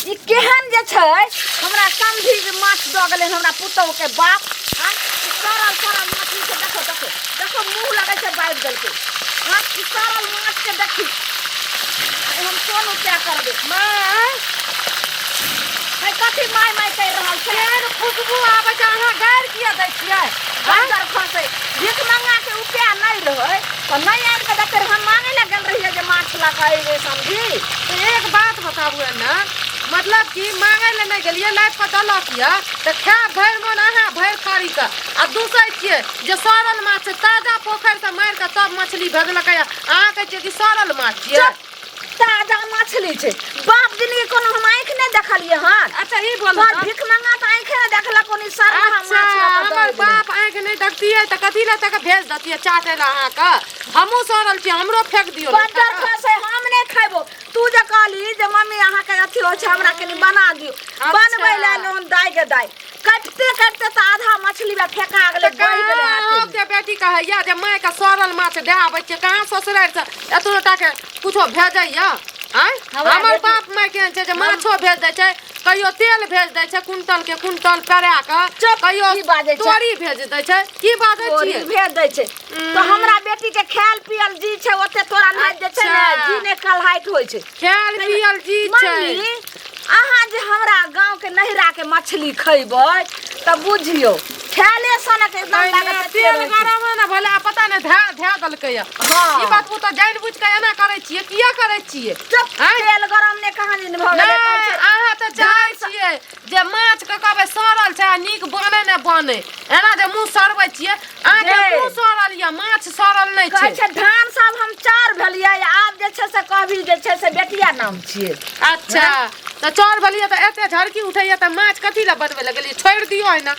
ई केहन जे छै हमरा समधी जे माछ दऽ गेलै हमरा पुतहु के बाप आ ई सड़ल सड़ल मछली के देखो देखो देखो मुँह लगै छै बाबि देलकै। हाँ, ई सड़ल माछ के देखी आइ हम कोन उपाय करबै। माय है कथी माय माय कहि रहल छै? केहन खुशबू आबै छै, अहाँ गारि किया दै छियै? बंदर खसै भीख मंगा के उपाय नहि रहै तऽ नहि आनि कऽ देतै। हम मांगे लए गेल रहियै जे माछ लऽ कऽ अयबै समझी। तऽ एक बात बताबू एना, मतलब कि मांगे लए नहि गेलियै, लाबि कऽ देलक यऽ तऽ खायब भरि मोन अहाँ भरि थारी कऽ आ दूसै छियै जे सड़ल माछ छै। ताजा पोखरिसँ मारि कऽ तब मछली भेजलकै, अहाँ कहै छियै कि सड़ल माछ छियै। चुप, ताजा मछली छै। बाप जिनगी कोनो हम आँखि नहि देखलियै हन। अच्छा ई बोलू तोहर तऽ। भीख मंगा तऽ आँखि नहि देखलक कोनो सड़ल माछ अच्छा लऽ कऽ दऽ हमर गेलै। बाप आँखि नहि देखतियै तऽ कथी लए तक भेज देतियै चाटै लए अहाँके? हमहूँ सड़ल छियै, हमरो फेक दियौ ने। बज्जर खसै, हम नहि खैबो। तू जे कहली जे मम्मी अहाँके अथी होइ छै, हमरा कनि बना दियौ। अच्छा। बनबै लए एलहुँ दाइ गे दाइ, काटिते काटिते तऽ आधा मछली बा फेका गेलै, तऽ बहि गेलै कहाँ हाथेमे। अहाँके बेटी कहैया जे मायके सड़ल माछ दए आबै छियै? कहाँ ससुरारिसँ एतनो टाके कुछो भेजैया? आँय, हमरा हमर बेटी- बाप माय केहन छै जे माछो भेज दै छै, कहियो तेल भेज दै छै कुंटल के कुंटल पेरा कऽ, चुप, कहियो की बाजै छै? तोरी भेज दै छै। की बाजै तोरी छियै? भेज दै छै तऽ हमरा बेटी के खायल पियल जी छै ओते तोरा नहि जे छै ने। अच्छा। जी नहि कलहाइत होइ छै। खायल पियल जी छै। मम्मी, अहाँ जे हमरा गाँव के नैहरा के मछली खैबै तऽ बुझियौ खायले सनक एकदम नहि, नहि, लागत एते तेल रहै छै। गरम है ने भले आ पता नहि धए धए देलकै या। हाँ। ई बात ओ तऽ जानि बुझि कऽ एना करै छियै, किया करै छियै? चुप, आँय? तेल गरम ने कहाँ दिन भऽ गेलै, कहै नहि छै, अहाँ तऽ चाहै छियै जे माछ के कहबै सड़ल छै आ नीक बने ने बने, एना जे मुँह सड़बै छियै अहाँके। हे। मुँह सड़ल यऽ, माछ सड़ल नहि कहै छै। छै धान सब हम चार भेलियै, आब जे छै से कहबी जे छै से बेटिया नाम छियै। अच्छा तऽ चाउर भेलियै तऽ एते झड़की उठैया तऽ माछ कथी लए बनबै लए गेलियै? छोड़ि दियौ, एना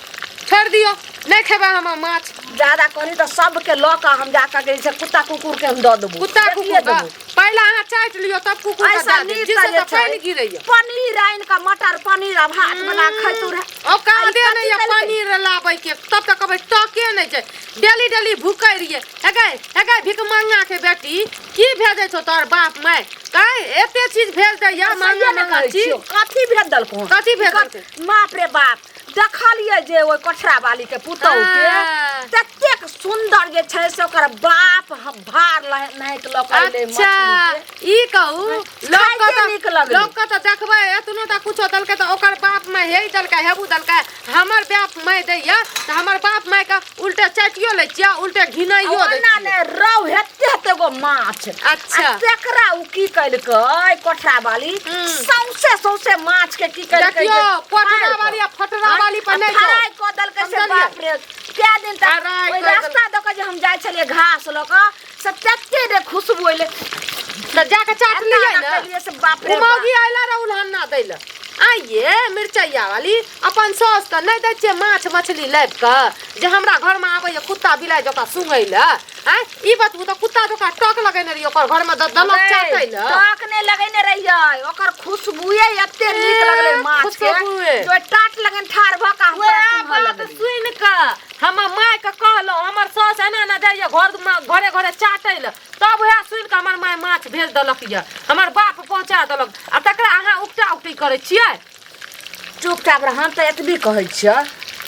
छोड़ि दियौ, नहि खेबै हम माछ। ज्यादा कहली तऽ सबके लऽ कऽ हम जाकऽ जे छै कुत्ता कुकुर के हम दऽ देबो। कुत्ता बेटिये कुकुर के देबो। पहिले अहाँ चाटि लियौ तब कुकुर के ऐसा दए देब नीक जिससे जे तऽ छै, पानि गिरैया। पनीर आनि कऽ मटर पनीर आ भात बना खैतु रहे। ओ कादे आ ई नहि यऽ कथी केलकै? पनीर लाबै के तब तऽ कहबै टके नहि छै, डेली डेली भूकै रहियै। हे गै, हे गै भिखमंगा के बेटी, की भेजै छौ तोहर बाप माय? काहे एते चीज भेज दैया? सहिए महंगा ने महंगा कहै चीज छियौ, कथी भेज देलकौ? कथी भेज देलकै? बाप रे बाप, देखलियै जे ओहि कोठरा वाली के पुतहु के हाँ। ततेक सुंदर जे छै से ओकर बाप भार नाहित लऽ कऽ अयलै अच्छा मछली के। ई कहू लोक के खाइते तऽ नीक लगलै। लोक के तऽ देखबै एतनो टा कुछो देलकै तऽ ओकर बाप माय हे देलकै हेबू देलकै, हमर बाप माय दैया तऽ हमर बाप माय के उल्टे चाटियो लै छियै, उल्टे घिनाइयो दै ओना छियै। ने रौ हेते हेते गो माछ। अच्छा। आ तेकरा उ की केलकै कोठरा वाली सौंसे सौंसे माछ के की केलकै देखियौ, जे कोठरा फाड़ि कऽ। वाली आ फटरा वाली पर नहि जाउ। फ्राई कऽ देलकै से समझलियै? बाप रे कए दिन तक फ्राई ओहि कऽ देलकै। रास्ता दऽ कऽ जे हम जाइ छलियै घास लऽ कऽ से तते ने खुशबू एलै। तऽ जाके चाट एना लियै एना ने। केलियै से बाप रे ओ बाप। मौगी आइला रह उल्हन्ना दै लए, आइये मिरचैया वाली अपन साउस के नहि दै छियै माछ मछली लाबि कऽ जे हमरा घरमे आबैया कुत्ता बिलाइ जकाँ सुंघै लए? आँय ई बतबू तऽ कुत्ता जकाँ टक लगेने रहियै ओकर घरमे दऽ देलक चाटै लए? टक नहि लगेने रहियै, ओकर खुशबुए एते नीक लगलै माछ के खुशबुए। जो टाट लगन ठाढ़ भऽ कऽ हम वएह तोरा सुंघऽ बात लगलियै। सुनि कऽ हमर मायके कहलहुँ हमर साउस एना एना जाइए घरमे घरे घरे चाटै लए, तब वएह सुनि कऽ हमर माय माछ भेज देलक यऽ, हमर बाप पहुँचा देलक आ तकरा अहाँ उकटा उकटी करै छियै। चुपचाप रह, हम तऽ एतबी कहै छियै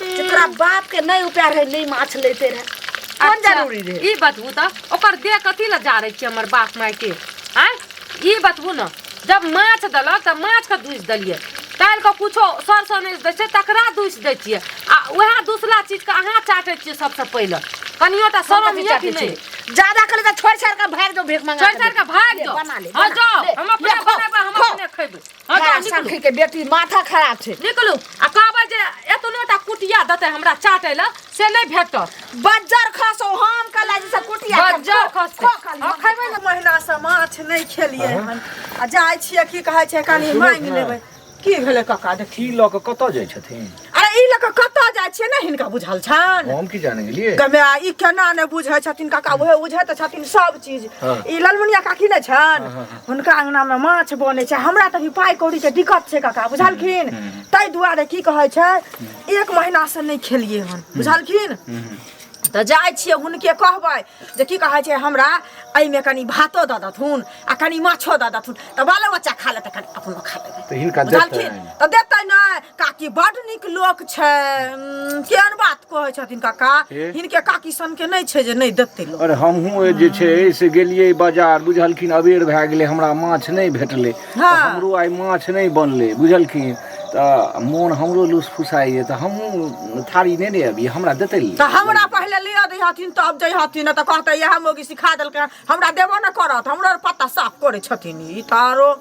जे तोरा बाप के नहि उपाय रहै नहि माछ लैते रहै, कोन अच्छा, जरूरी रहै? ई बतबू तऽ ओकर देह कथी लए जारै छियै हमर बाप माय के? आँय ई बतबू ने, जब माछ देलक तऽ माछके दूसि देलियै, काल्हि कऽ कुछो सर सनेश दै छै तकरा दूसि दै छियै आ उएह दूसरा चीजके अहाँ चाटै छियै सबसँ पहिले, कनियो टा हम शरम कथी यऽ कि चाटै नहि? छियै? ज्यादा कहली तऽ छोड़ि छाड़ि कऽ भागि जाउ, भीख मंगा छोड़ि छाड़ि कऽ भागि ले, जाउ। बना ले, हँ बना, जाउ, ले, हम अपने ले, खो, बनेबै, हम खो। अपने खैबै। हँ जाउ, खराब निकलू। सखी के बेटी माथा खराब छै। निकलू आ कहबै जे एतनो टा कुटिया देतै हमरा चाटै लए से नहि भेटत। बज्जर खसौ, हम कहला जे से कुटिया के बज्जर खो, खसतै। खो खाली। हँ, खैबै ने। महीना से माछ नहि खेलियै हन आ जाइ छियै की कहै छै कनि सुनू मांगि ने। लेबै। की भेलै काका? देखी की लऽ कऽ कतऽ जाइ छथिन? अरे ई लऽ कऽ कतऽ जाइ छियै ने हिनका बुझल छनि? हम की जाने गेलियै। गमे ई केना नहि बुझै छथिन काका, उहे बुझै तऽ छथिन सब चीज। हाँ। ई ललमुनिया काकी नहि छनि, हाँ, हाँ, हाँ। हुनका अंगना मे माछ बनै छै। हमरा तऽ अभी पाइ कौड़ी के दिक्कत छै काका, बुझलखिन? ताहि दुआरे की कहै छै एक महीना से नहि खेलियै हन, बुझलखिन? तऽ जाइ छियै हुनके कहबै जे की कहै छै हमरा एहिमे कनि भातो दऽ देथुन आ कनि माछो दऽ देथुन तऽ बालो बच्चा खा लेतै कनि अपनो खा लेबै तऽ हिनका बुझलखिन देतनि तऽ देतै नहि काकी बड्ड नीक लोक छै केहन बात कहै छथिन काका हे? हिनके काकी सनके नहि छै जे नहि देतै लोक अरे हमहूँ जे छै से गेलियै बाजार बुझलखिन अबेर भए गेलै हमरा माछ नहि भेटलै तऽ हँ। हमरो आइ माछ नहि बनलै बुझलखिन तऽ मोन हमरो लुस फुसाइए तऽ हमहूँ थारी नेने अबियै हमरा देतै तऽ हमरा पहिले लिअ दैहथिन तब जइहथिन नहि तऽ कहतै इएह मौगी सिखा देलकै हमरा देबो नहि करत हमरो पत्ता साफ करै छथिन ई तऽ आरो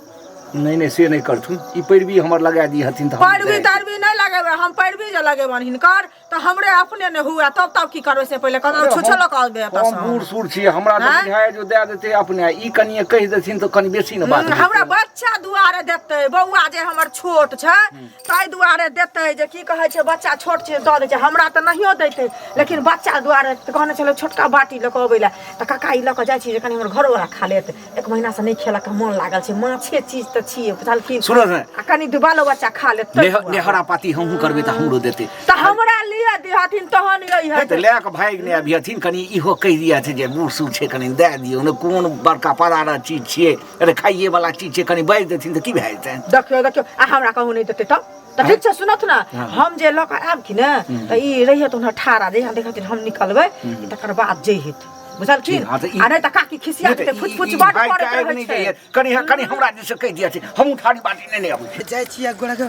नहि नहि से नहि करथुन ई पैरवी हमर लगा दिहथिन तऽ हम पैरवी जाय। तैरवी नहि लगेबै हम पैरवी जे लगेबनि हिनकर तऽ हमरे अपने नहि हुए तब तब की करबै से पहिले कहबै छुछो लऽ कऽ अबै एतऽ हम बूढ़ सूढ़ छी हमरा तऽ आँय? बुझाय जो दए देतै अपने ई कनिए कहि देथिन तऽ कनि बेसी ने बात हमरा बच्चा दुआरे देतै बौआ जे हमर छोट छै ताहि दुआरे देतै जे की कहै छै बच्चा छोट छै दऽ दै छै हमरा तऽ नहियो दैतै लेकिन बच्चा दुआरे तऽ कहने छलै छोटका बाटी लऽ कऽ अबै लए तऽ काका ई लऽ कऽ जाइ छी जे कनि हमर घरोवला खा लेत एक महीनासँ नहि खेलक मन लागल छै माछे चीज तऽ छियै बुझलखिन सुनऽ ने आ कनि दू बालो बच्चा खा लेत ताहि दुआरे। नेहरा पाती हमहूँ करबै तऽ हमरो देतै तऽ हमरा लिए दिहथिन तहन नहि अइहथिन तऽ लए कऽ भागि नहि अबिहथिन कनि इहो कहि दिहथिन जे बूढ़ सूढ़ छै कनि दए दियौ ने कोन बड़का पदारथ चीज छियै अरे खाइए वाला चीज छै कनि बाजि देथिन तऽ की भए जेतनि देखियौ देखियौ आ हमरा कहूँ नहि देतै तब तऽ ठीक छै सुनत ने हँ। हम जे लऽ कऽ आयब कि ने तऽ ई रहिए तऽ हुनका ठाढ़ा जहिया देखथिन हम निकलबै तकर बाद जइहेत बुझलखिन ठीक, हँ तऽ ई- आ नहि तऽ काकी खिसिया नहि तऽ जेतै फुच ई- फुच ई बड भागि कऽ करैत आबि रहै नहि छै जाइए कनि कनि हमरा दिस कहि दिअ हमहूँ थारी बाटी नहि अबै छी जाइ छियै गोरा के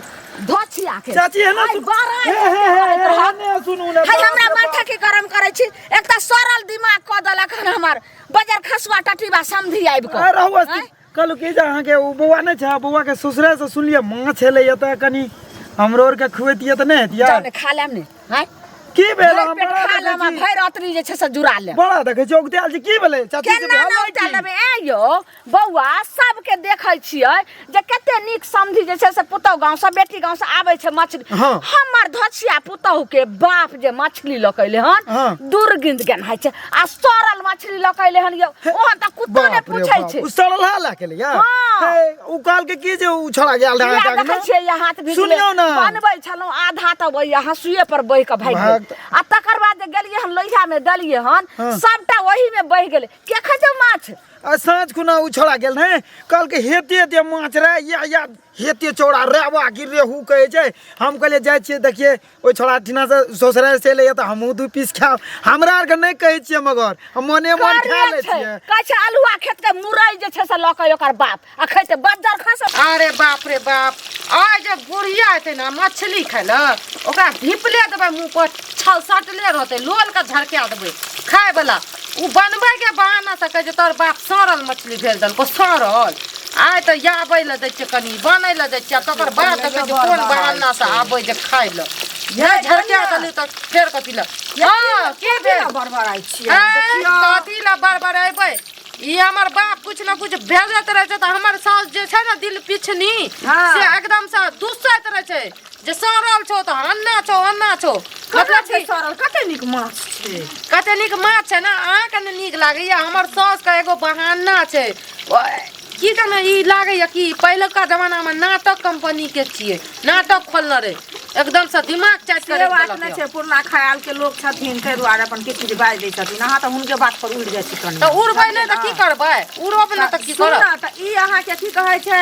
धोछिया के चाची एना आइ सुन- बारह हे, हे, हे, हे, एने सुनू ने हाय हमरा बाप रे माथा के गरम करै छी एक तऽ सड़ल दिमाग कऽ देलक हन हमर बजर खसुआ टटीबा समधी आबि बाप। कऽ आ रहू अस्ति कहलहुँ कि जे अहाँके ओ बौआ नहि छै बौआ के ससुरे से सुनलियै माछ एलैया तऽ कनि हमरो आरके खुएतियै तऽ नहि हेतियै जाउ ने खा लेब ने आँय की भेल भरि हम पेट बड़ा खा लेब आ देखै छी भरि रात्रि जे छै से जुड़ा लेब बड़ा देखै छी औगतायल छी की भेलै चाची से केना भेल ने की? उठा लेबै ऐ यौ बौआ सबके देखै छियै जे कते नीक समधी जे छै से पुतहु गाँवसँ बेटी गाँवसँ आबै छै मछली हाँ। हमर धोछिया पुतहु के बाप जे मछली लऽ के एलै हन हाँ। दुर्गिंद गेन्हाइ छै आ सड़ल मछली लऽ के एलै हन यौ ओहन तऽ कुत्तो नहि बाप रे पूछै बाप छै उ सड़ल हा लए के एलैया हाँ। हे उ कहलकै की जे उ छोड़ा गेल रहै इएह अहाँके देखै आगूमे छियै यहाँ हाथ भिजले सुनियौ ने बनबै छलहुँ आधा तऽ वही हँसुए पर बहि कऽ भागि गेल भाग आ तकर बाद जे गेलियै हन लोहियामे देलियै हन हाँ। सबटा ओहीमे बहि गेलै के खैतै माछ आ साँझ खुना उ छोड़ा गेल रहै कहलकै हेते हेते माछ रहै या या हेते चौड़ा रेवा कि रेहू कहै छै हम कहलियै जाइ छियै देखियै ओहि छोड़ा ठिनासँ ससुरारि से एलैए तऽ हमहूँ दू पीस खायब हमरा आरके नहि कहै छियै मगर हम मने मन खा करे लै छै छियै कहै छै अल्हुआ खेत के मुरई जे छै से लऽ कऽ ओकर बाप आ खैतै बज्जर खस अरे बाप रे बाप आइ जे बुढ़िया एतै ने मछली खाय लए ओकरा धिपले देबै मुँह पर छल सटले रहतै लोलके झरका देबै खायवला ओ बनबैके बहाना से कहै छै तोहर बाप सड़ल मछली भेज देलकौ सड़ल आइ तऽ आबै लए दै छियै कनि बनै लए दै छियै आ तकर बाद देखै छियै कोन बहाना से आबै जे खाय लए नहि झरका देली तऽ फेर कथी लए हँ की भेल बड़बड़ाइ छियै ऐं, कथी लए बड़बड़ेबै ई हमर बाप कुछ न कुछ भेजैत रहै छै तऽ हमर साउस जे छै ने दिल पिछनी हाँ। से एकदम से दुसैत रहै छै जे सड़ल छौ तऽ अन्ना छौ अन्ना छौ मतलब मतलब छै कि सड़ल कते नीक माछ छै कते नीक माछ छै ने अहाँके ने नीक लागैया हमर साउसके एगो बहाना छै की कहना ई लागैया कि पहिलुका जमानामे नाटक कंपनीके छियै नाटक खोलने रहै एकदम से दिमाग चाटि से कऽ बात राखि नहि देलक छै पुरना ख्याल के लोक छथिन ताहि दुआरे अपन किछु किछु बाजि दै छथिन अहाँ तऽ हुनके बात पर उड़ि जाइ छी कनि तऽ उड़बै नहि तऽ की करबै उड़ब नहि तऽ की सुन करब ने तऽ ई अहाँके की कहै छै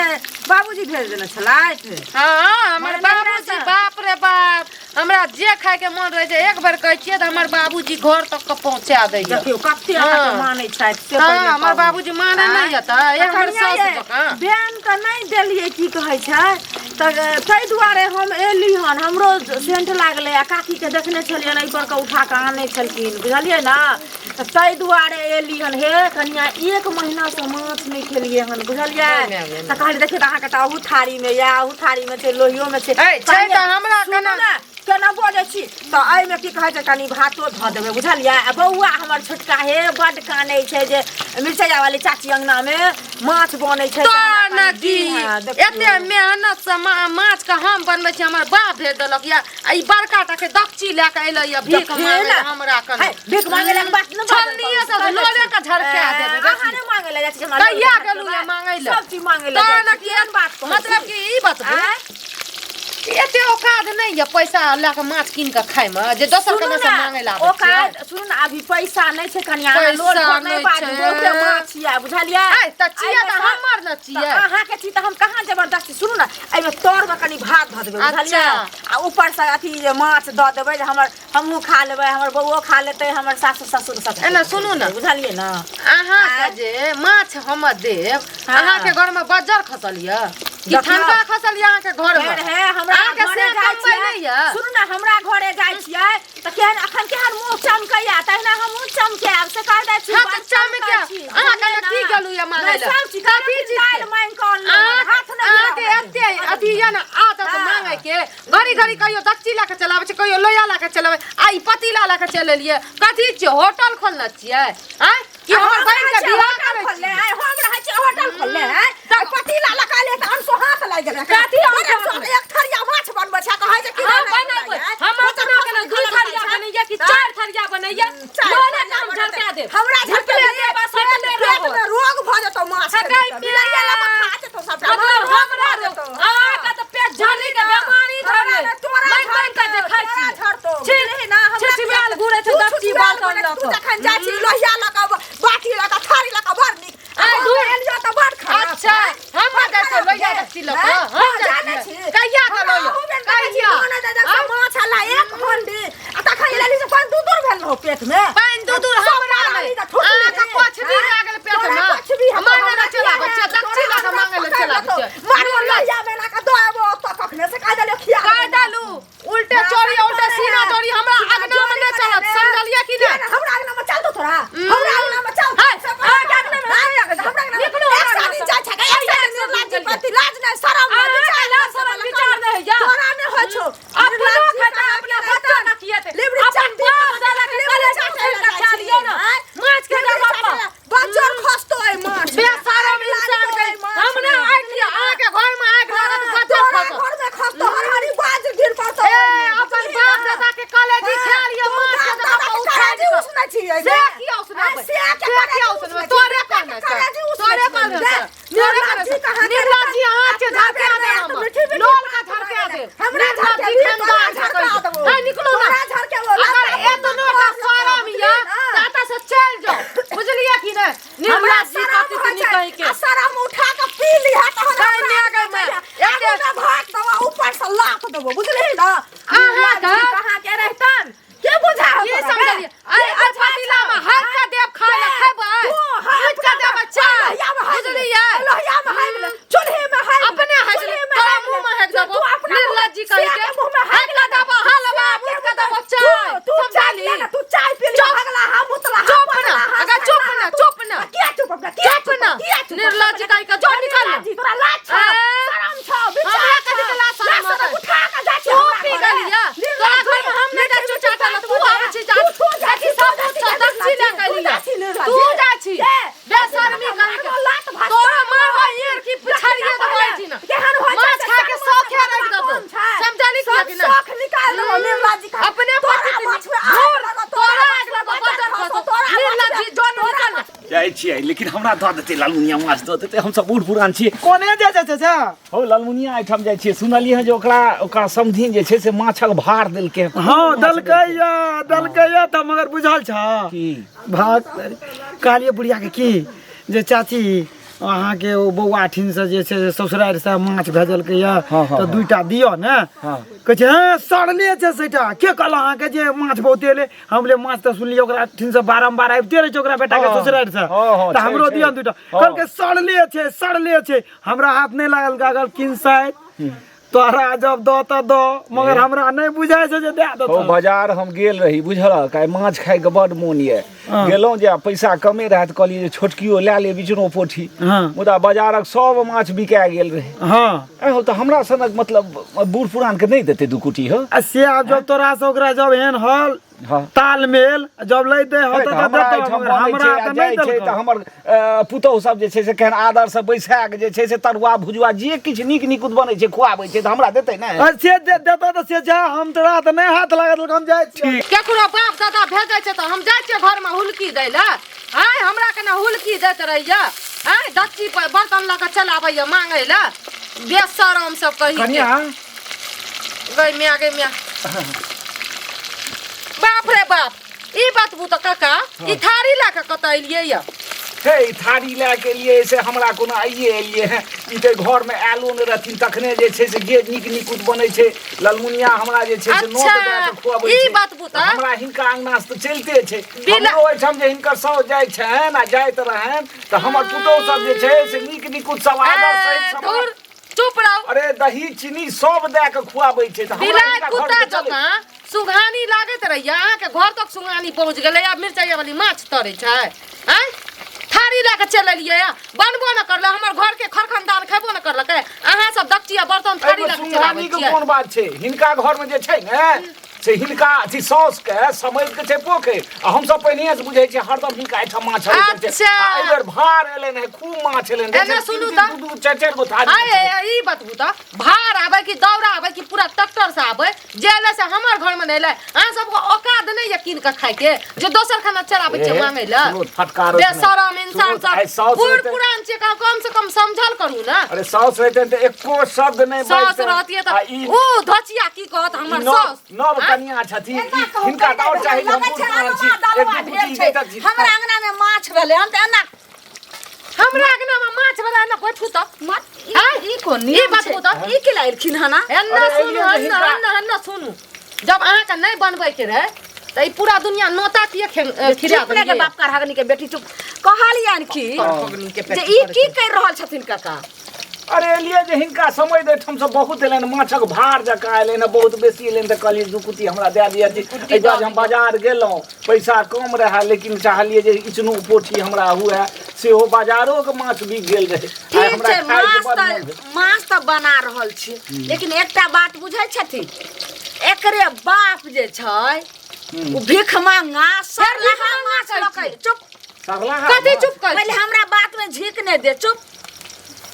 बाबूजी भेज देने छलथि हाँ हमर मने बाबूजी हमरा बाप रे बाप हमरा जे खाय के मन रहै छै एक बेर कहै छियै तऽ हमर बाबूजी घर तक के पहुँचा दैया देखियौ कते अहाँके हाँ। मानै छथि से हाँ पहिले हमर कहू। बाबूजी माने नहि आँय? यऽ तऽ ए हमर कनिया साउस ये, जकाँ बेन तऽ नहि देलियै की कहै छै तऽ ताहि दुआरे हम एली हन हमरो सेंट लागलै आ काकीके देखने छलियनि एहि पर के उठा कऽ आनै छलखिन बुझलियै ने तऽ ताहि दुआरे एली हन हे कनिया एक महीनासँ माछ नहि खेलियै हन बुझलियै तऽ कहलियै देखियौ तऽ अहाँके तऽ अहू थारीमे यऽ अहू थारीमे छै लोहियोमे छै है, छै तऽ हमरा सुनू केना- ने, केना बजै छी तऽ एहिमे की कहै छै कनि भातो धऽ देबै बुझलियै आ बौआ हमर छोटका हे बड्ड कानै छै जे मिरचैया वाली चाची अङ्गनामे माछ बनै छै तऽ हमरा ने कनि की दिहे, देखियौ। एते मेहनत से माछ के हम बनबै छी हमर बाप भेज देलक या आ ई बड़का टा के दक्षी लए के एलै या भीख देखिए मांगे ने। हमरा कने है, भीख मांगे लए के बात नहि बाजल छलनिये से करू। लोले के झड़का देबै अहाँ देखी। नहि मांगे लए जाइ छी हमरा कहिया लोले के गेलहुँ या मांगै लए? सब चीज मांगे लए तऽ जाइ ने छी की केहन बात कहै मतलब छी? कि ई बतबू आँय? एते औकात नहि नहि यऽ पैसा लए कऽ माछ कीन कऽ खायमे जे दोसर सुनू के ने मांगे ला आबै ओकर छियै? सुनू ने अभी पैसा नहि छै कनिया पैसा लोन पर नहि नहि बाजू छै। बहुते माछ यऽ बुझलियै आइ तऽ छियै एहिमे तऽ सब- हमर ने तऽ छियै अहाँके छी तऽ हम कहाँ जबरदस्ती सुनू ने एहिमे तरमे कनि भात धऽ देबै बुझलियै अच्छा। आ ऊपरसँ अथी जे माछ दऽ देबै जे हमर हमहूँ खा लेबै हमर बौओ खा लेतै हमर सासु ससुर सब एना सुनू ने। बुझलियै ने अहाँके जे माछ हम देब हाँ। अहाँके घरमे बज्जर खसल यऽ कि देखियौ। ठनका खसल यऽ अहाँके घरमे फेर हे हमरा अहाँके घरे से जाइ कमबै छियै नहि यऽ सुनू ने हमरा घरे जाइ छियै तऽ केहन अखन केहन मुँह चमकैया तहिना हमहूँ चमकायब से कहि दै छी हाँ, बड़ तऽ चमकायब। चमकै छी, अहाँ बुझलियै कहलहुँ की ने? गेलहुँ यऽ मांगै नहि, लए? सब चीज कथी चीज के? दालि मांगि कऽ अनलहुँ हन, हाथ नहि अहाँके गिराउ एते अथी यऽ ने आदत हाँ। मांगै के घड़ी घड़ी कहियो दक्षी लए कऽ चलाबै छै कहियो लोहिया लए कऽ चलाबै आ ई पतीला लए कऽ चलि एलियै कथी छियै होटल खोलने छियै आँय कि हम हमर बहिन रहै के छियै बियाह होटल करै खोलले, छियै आइ हम रहै छियै होटल खोलले, आइ। आइ पतीला लगा ले तऽ अनसोहाँत लागि गेलै। कथी बड़ अनसोहाँत? अनसोहाँत, एक थरिया माछ बनबै छै, कहै छै कि हम नहि बनेबै बनबै। हम अपना के ने दू थरिया बनैया कि चार थरिया बनैया चारि लोला थरिया काम बनतै। झरका देब हमरा झरका झरकेले देब आ पेट सटले पेट रहत में रोग भऽ जेतौ माछ हकै खेबही तऽ। बिलैया लऽ कऽ खा जेतौ सबटा, मतलब रोग हमरा भऽ जेतौ। अहाँके तऽ पेट झरली के बेमारी हमरा धरले ने तोरा मारि मारि कऽ जे झरतौ, खाइ तोरा छी झरतौ, छी, बुझलिही ने, हमरा छिछियाल घुरै छै तू दक्षी छुछुआल बासन घुरै लऽ तू कऽ। जखन जाइ छी लोहिया लऽ कऽ बाटी लऽ कऽ थारी लऽ कऽ बड़ नीक आइ हम दूर। एलियौ तऽ बड़ खराब अच्छा हम बड़ जाइ छियै खराब लोहिया भेल। दक्षी लऽ कऽ हैं? हम हँ, जाइ जानै छियै छी। कहिया के हमरा लोहिया अहू बेर देखै छी, कहिया मोन होइत जे से माछ अला एक हंडी आ तखन लेली से पानि दू दूर भेल रहौ पेट मे पानि दू दूर सब हमरा परानी नहि तऽ ठुसली अहाँके रे। पछबी हैं? लागल पेट तोरा मे पछबी हेतौ, मांगे हमरा लए चलाबै किया छियै दक्षी लऽ कऽ तोरा मांगे लए पकड़ि चलाबै लेतौ। छियै मारो लोहिया बना कऽ दऽ आबो ओतऽ कखने से कहि देलियौ खिया कहि देलू उल्टे चोरी उल्टे सीना चोरी हमरा अगना मे नहि चलत समझलियै कि नहि हमरा अगना में चल दो तोरा हमरा अगना में चल है, सब अहाँके अगना में नहीं आगे हमरा अगना में निकलू एक हमरा साली अगना जाइ छै एक साली निर्लाज पति लाज नहि शरम नहि अहाँके विचार लाज शरम विचार नहि होइया। तोरा नहि होइ छौ अपनो खेतै अपना बच्चा के खिएतै लिबरी अपन चट्टी बाप दादा के लिबरी कलेजा चाटे उठा कऽ खा लियौ ने माछ के जगह पर बज्जर खसतो एहि माछ बेशरम इंसान के हम नहि आगि लिअ अहाँके घर मे आगि लागत बज्जर तोरा खसत घर में खसतो हरहरी बाज गिर पड़तो ए अपन बाप दादा के कलेजी खा लिअ माछ के जगह पर उठा लिअ से किया उसनाबै से से किया उसनाबै तोरे कहने छै तोरे कहने छै तोरे कहने छै निर्लज्जी अहाँ के झरका देब हम लोल का झरका देब हमरा निर्लज्जी झरके खानदान के झरका कहि देबो। है निकलू ना तोरा झरके वो अगर लाता एतनो का शरम या ताता से चलि जाओ बुझलियै कि नहि हमरा निर्लज्जी शरम कथी होइ तनी छै। कहि के आ शरम उठा के पी लिहा तहन नहि, हमरा नहि, आगे नहि, मे आगू मे भात देबो ऊपर से लात देबो बुझलिही ना अहाँके? कहाँ के रहितन के बुझा की समझलियै अरे अरे पतीला में हाथ के देब खाय लए खेबै हाथ के देब चाय बुझलियै लोहिया में हाइक ले चूल्हे में हाइक अपने हाइक ले, तोरा मुँह में हाइक देबो। निर्लज्जी कहि के। मुंह में हाइक के देबो हलवा, मुँह के देबो चाय। तू चाय समझली? पी ले तू चाय पी ले चुप। हगला हा मुतला हा चुप पतला ना, हा अगर चुप ना, चुप ना। किया चुप अपना किया चुप ना। किया चुप निर्लज्जी कहि के, जो निकल ना। निर्लज्जी, तोरा लाज छौ ए? शरम छौ विचार हमरा छौ। कथी के लाज शरम लाज होतै? उठा के जाइ छी तू हमरा पी घरे। गेलियै तोरा घर में हम नहि जाइ छियौ चाटा लए तू आबै छी तू तू जाइ देखी छी, सब तू कुछ छौ जाइ छी, दक्षी लए के तू एलियै जाइ छी निर्लज्जी। तू जाइ छी ए, बेशर्मी कहि के मारबो लात भात तोरा मारबो ईर की पिछाड़िए देबो एहि ना केहन होइ छै माछ से खा के शर्म शौखे से राखि देबो कम छै। समझली सब कि नहि शौख निकाल देबो निर्लज्जी का। अपने तोरा पति माछ में आग लगो, तोरा माछ आग में लगो बजर बजर खसो, खसो तोरा माछ में- निर्लज्जी जो निकल ना जाइ छियै लेकिन हमरा दऽ देतै लालमुनिया माछ दऽ देतै हमसब बूढ़ पुरान छियै कोने जाइ छै चाचा हौ लालमुनिया एहिठाम जाइ छियै सुनलियै हँ जे ओकरा ओकरा समधिन जे छै से माछक भार देलकै हँ। हँ देलकै या देलकै या तऽ मगर बुझल छ की भाग कहलियै बुढ़ियाके की जे चाची अहाँके ओ बौआ ठीनसँ जे छै से ससुरारिसँ माछ भेजलकै यऽ हँ, हँ, तऽ हँ। दूटा दिअ ने हँ। कहै छै हँ सड़ले छै सेटा के कहलक अहाँके जे माछ बहुते एलै हम बोले माछ तऽ सुनलियै ओकरा ठीनसँ बारम्बार आबिते रहै छै ओकरा बेटाके हँ, ससुरारिसँ हँ, हँ, तऽ छै, हमरो छै। दिअ ने दूटा हँ। कहलकै सड़ले छै सड़ले छै हमरा हाथ नहि लागल गागल किनसाइत तोहरा जब दऽ तऽ दऽ मगर हमरा नहि बुझाइ छै जे दए हौ देतौ बाजार हम गेल रही बुझलक आइ माछ खायके बड मोन यऽ हँ। गेलहुँ जे पैसा कमे रहए तऽ कहलियै जे छोटकियो लए ले बिचनो पोठी हँ। मुदा बाजारक सब माछ बिका गेल रहै हँ ऐ हौ तऽ हमरा सनक मतलब बूढ़ पुरानके नहि देतै दू कुटी हौ आ से आब जब तोरा से ओकरा जब एहन हल हँ। तालमेल जब लै दे हल तऽ तऽ हमरा देतौ एहिठाम मगर बनै हमरा छै आ तऽ नहि जाइ छै तऽ देलकौ हमर पुतहु सब जे छै से केहन आदरसँ बैसा कऽ जे छै से तरुआ भुजुआ जे किछु नीक नीक बनै छै खुआबै छै तऽ हमरा देतै ने आ से दे देतौ तऽ से जा हम तोरा तऽ नहि हाथ लागत हम जाइ छी केकरो बाप दादा भेजै छै तऽ हम जाइ छियै घरमे हुलकी दै लए आँय हमरा केना हुलकी दैत रहैया आँय दच्ची पर बर्तन लऽ कऽ चलि आबैया मांगै लए बेशरम सब कही के। कनिया गई मिया, गई मिया, बाप रे बाप, ई बतबू तऽ काका, ई थारी लए कऽ कतऽ एलियै यऽ? हे, ई थारी लए के एलियै से हमरा कोनो आइए एलियै हेँ। ई तऽ घरमे आयलो नहि रहथिन तखने जे छै से जे नीक निकुत बनै छै, ललमुनिया हमरा जे छै से नोत दए कऽ खुअबै ई छै। बतबू तऽ हमरा हिनका अंगना से तऽ चलिते छै। बिला- हमरो ओहिठाम जे हिनकर साउस जाइ छनि आ जाइत रहनि तऽ हमर पुतहु सब जे छै से नीक निकुत सब आदर सहित ए, सामान धुर, चुप रहू। अरे, दही चीनी सब दए कऽ खुआबै छै तऽ हमरा बिलाइ हिनका कुत्ता घरमे चलै। जकाँ सुघानी लागैत रहैया, अहाँके घर तक सुघानी पहुँच गेलै। आब मिरचाइया वाली माछ तरै छै? आँय, थारी लए कऽ चलि एलियै, बनबो न करलै, हमर घरके खरखनदान खेबो न करलकै। अहाँ सब दक्षिया बर्तन थारी एहिमे लए कऽ चलि आबै सुंघानी के छियै। कोन बात छै? हिनका घर में जे छै ने से हिनका अथी साउस के समझ के छै पोखरि, आ हमसब पहिनहिए से बुझै छियै, हरदम हिनका एहिठाम माछ अबैत रहै छै। आ एहिबेर भार एलनि हे, खूब माछ एलनि। एने सुनू तऽ। दू दू चारि चारि गो थारी। आय, ई बतबू तऽ, भार आबै कि दौरा आबै कि पूरा ट्रैक्टर से आबै, जे एलै से हमर घर में नहि एलै। अहाँ सबके औकात नहि यऽ कीन कऽ खायके जे दोसर खाना चलाबै छियै मांगै लए? सुनू, फटकार होइत नहि। बेशरम इंसान सुनू, आइ सब, साउस बूढ़ रहितै- पुरान छियै, कम से कम समझल करू ने। अरे, साउस रहितनि तऽ एको शब्द नहि सास बाजितनि। रहतियै आ तऽ ई ओ धचिया की कहत हमर ई नव सास? नव आँय? कनिया छथिन, एना कहू, हिनका तऽ आओर कहै चाही जे हम लगै बूढ़ छै पुरान छी, अल्लुआ एक दलुआ दू भेल कुटी छै। दैत छी। हमरा अंगना में माछ भेलै हन तऽ एना हमरा अंगना में माछ वाला एना बैठू तऽ मत ई आँय? ई कोन ई नियम बतबू छै? तऽ। ई की लाइलखिन हन? एन्ना अरे, सुनू, एलियै जे एन्ना हिनका- एन्ना एन्ना सुनू, जब अहाँके नहि बनबैके रहै तऽ ई पूरा दुनिया नोता किए खिला चुप ने के देलियै? बाप करहगनी के बेटी, चुप। कहलियनि की करहगनी के जे बेटी ई करै की करि रहल छथिन काका? अरे, एलियै जे हिनका समय दैत हमसब बहुत एलनि, माछक भार जकाँ एलनि, बहुत बेसी एलनि, तऽ कहलियै दू कुटी हमरा दए दिअ। एहि दुआरे हम बाजार गेलहुँ, पैसा कम रहए, लेकिन चाहलियै जे इचनो पोठी हमरा हुए, सेहो बाजारोके माछ बिक गेल रहै। आइ ठीक हमरा छै, खायके माछ बड़ तऽ मोन भेल। माछ तऽ बना रहल छी, लेकिन एकटा बात बुझै छथिन? एकरे बाप जे छै ओ भीख मांगा सरलहा माछ लऽ कऽ, चुप। सरलाहा कथी माछ। चुप कर? पहिले हमरा बात में झीक नहि दे, चुप।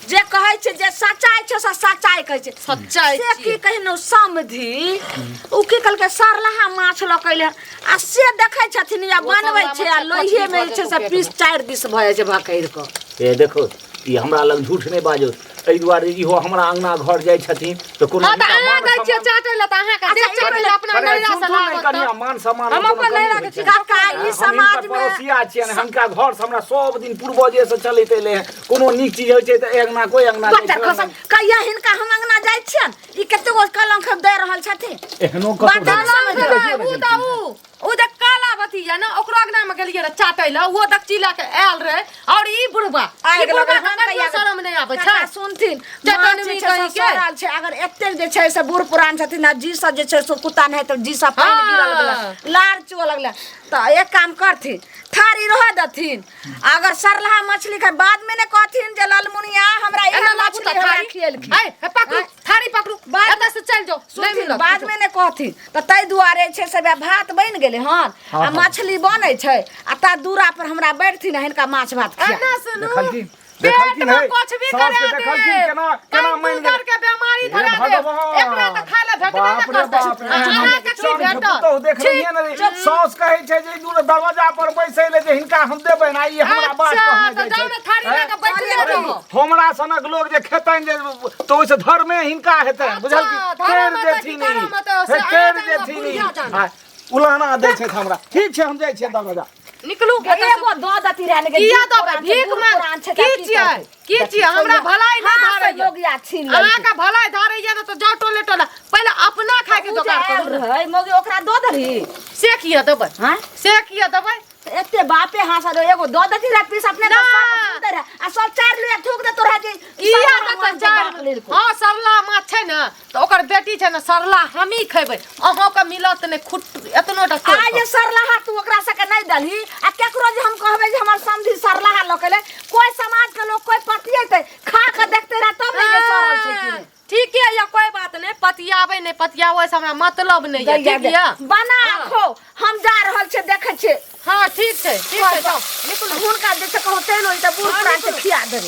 जे कहै छै, जे सच्चाइ छै से सच्चाइ कहै छै। सच्चाइ से की छियै। कहिनो समधी ओ की कहलकै, सरलहा माछ लऽ कऽ एलै आ से देखै छथिन या ओ बनबै सरलहा छै आ माछ लोहिए मे कथी जे छै भऽ से जेतौ पीस पेटमे? चारि दिस भऽ जाइ छै भकैर कऽ। ए देखो, ई हमरा लग झूठ नहि बाजो, एहि दुआरे इहो हमरा अंगना घर जाइ छथिन तऽ कोनो हँ तऽ हिनका अहाँ मान जाइ छियै सम्मान- चाटै लए तऽ अहाँके अच्छा, देख चाटै लए अपना अरे, नैहरा से सुनथुन नहि लाबत कनिया, तऽ। मान सम्मान हम कोनो अपन कमी नैहरा होइ के छै। छी। काका, ई हम हिनकर समाज मे पड़ोसिया छियनि, हुनका घर से हमरा सब दिन पूर्वजे से चलैत एलै हँ। कोनो नीक चीज होइ छै तऽ एक अंगना कोइ अंगना जाइ बच्चा छै, खसल कहिया हिनका हम अंगना जाइ छियनि, ई कतेक गो कलंक दे रहल छथिन। एहनो कतौ बच्चा भेलै। समझ कलंक उ तऽ उ जे काला बती या ना, ओकरो अंगना में गेलियै रह चाटै लए, ओहो दक्षी लए के आयल रहे। और ई बुढ़बा, ई आगि बुढ़बा लगल के हम कनियो कहिया शरम नहि आबै काका छै? सुनथिन, चटनी माछ जे छै से कहीं के। सड़ल छै। अगर एतेक जे छै से बूढ़ पुरान छथिन आ जी सब जे छै से कुत्ता नहि तऽ जी सब पानि गिरऽ लगलै, लार चुअ लगलै, तऽ एक काम करथिन, थारी रहऽ देथिन। अगर सरलहा मछली के बाद में ने कहथिन जे ललमुनिया हमरा एना एहन लाबू मछली तऽ हमरा थारी खिएलखिन। ऐ हे पकड़ू थारी, पकड़ू, एतऽ से चलि जाउ, नहि सुनथिन, मिलत बाद किछो। में ने कहथिन तऽ ताहि दुआरे छै से भात बनि गेलै हन आ मछली बनै छै आ ता दूरा पर हमरा बैठथिन आ हिनका माछ भात खिया। एना सुनू, देखलखिन पेट देखलखिन में हे, कुछ भी सास के करा देखलखिन देब, केना केना पानि मानि दूधर के बीमारी हे धरा देब, भगवान। एकरा तऽ खाय लए भेटबे बाप नहि रे करतै। बाप रे, अहाँके की साँझ भेटत? पुतोहु देख रहियै ने रे, साउस कहै छै जे ई दूर दरवाजा पर बैसै ले जे हिनका हम देबनि आ ई हमरा बात अच्छा कहने तऽ जाइ जाउ छै। ने, थारी लए कऽ बैठले अरे, रहू। हमरा सनक लोग जे खेतनि जे तऽ ओहिसँ धर्मे हिनका हेतनि, बुझल की? अच्छा, धर्म तेर हेतै कि देथिन ई। करम हेतै, से हे, अहाँ तेर जानु आ देथिन ई। बुढ़िया जानु। आ, उलाना दै छथि हमरा। ठीक छै, हम जाइ छियै दरवाजा। निकलू एतऽ से। एगो दऽ दती रहै ने, किया देबै? भीख मांग की छियै? की छियै? हमरा भलाई नहि धारैया। लोग या छीन लेलकै। अहाँके भलाई धारैया ने तऽ जाउ टोले टोले, पहिले अपना खायके उ जे जोगाड़ आयल करू ने। रहै मौगी, ओकरा दऽ देलही? से किया देबै? हाँ? से किया देबै? एते बापे हाथ एगो दऽ देती रहै पीस, अपने तऽ सब ना। सुनते रहै आ सब चारि लिया थूक दे तोरा जे किया सरला देतै माछ चारि? बाप लेलको। हँ, सरला माछ छै ने तऽ ओकर बेटी छै ने, सरला हमही खेबै, अहाँके मिलत नहि खुट एतनो टा तोड़ि आ कऽ। जे सरलाहा तू ओकरा सबके नहि देलही आ केकरो जे हम कहबै जे हमर समधी सरलाहा लऽ के एलै, कोइ समाज के लोग कोइ पतियेतै, खा के देखते रह तब ने जे सड़ल छै कि नहि। ठीके यऽ, कोई बात नहि, पतियाबै नहि पतियाबै से हमरा मतलब नहि यऽ। दैया ठीक दे। यऽ, बना हाँ। खो, हम जा रहल छियै, देखै छियै। हँ, ठीक छै, ठीक छै, जाउ, निकलू। हुनका जे छै कहू तेल तऽ बूढ़ हाँ, पुरान छै, निकलू। खिया देबै।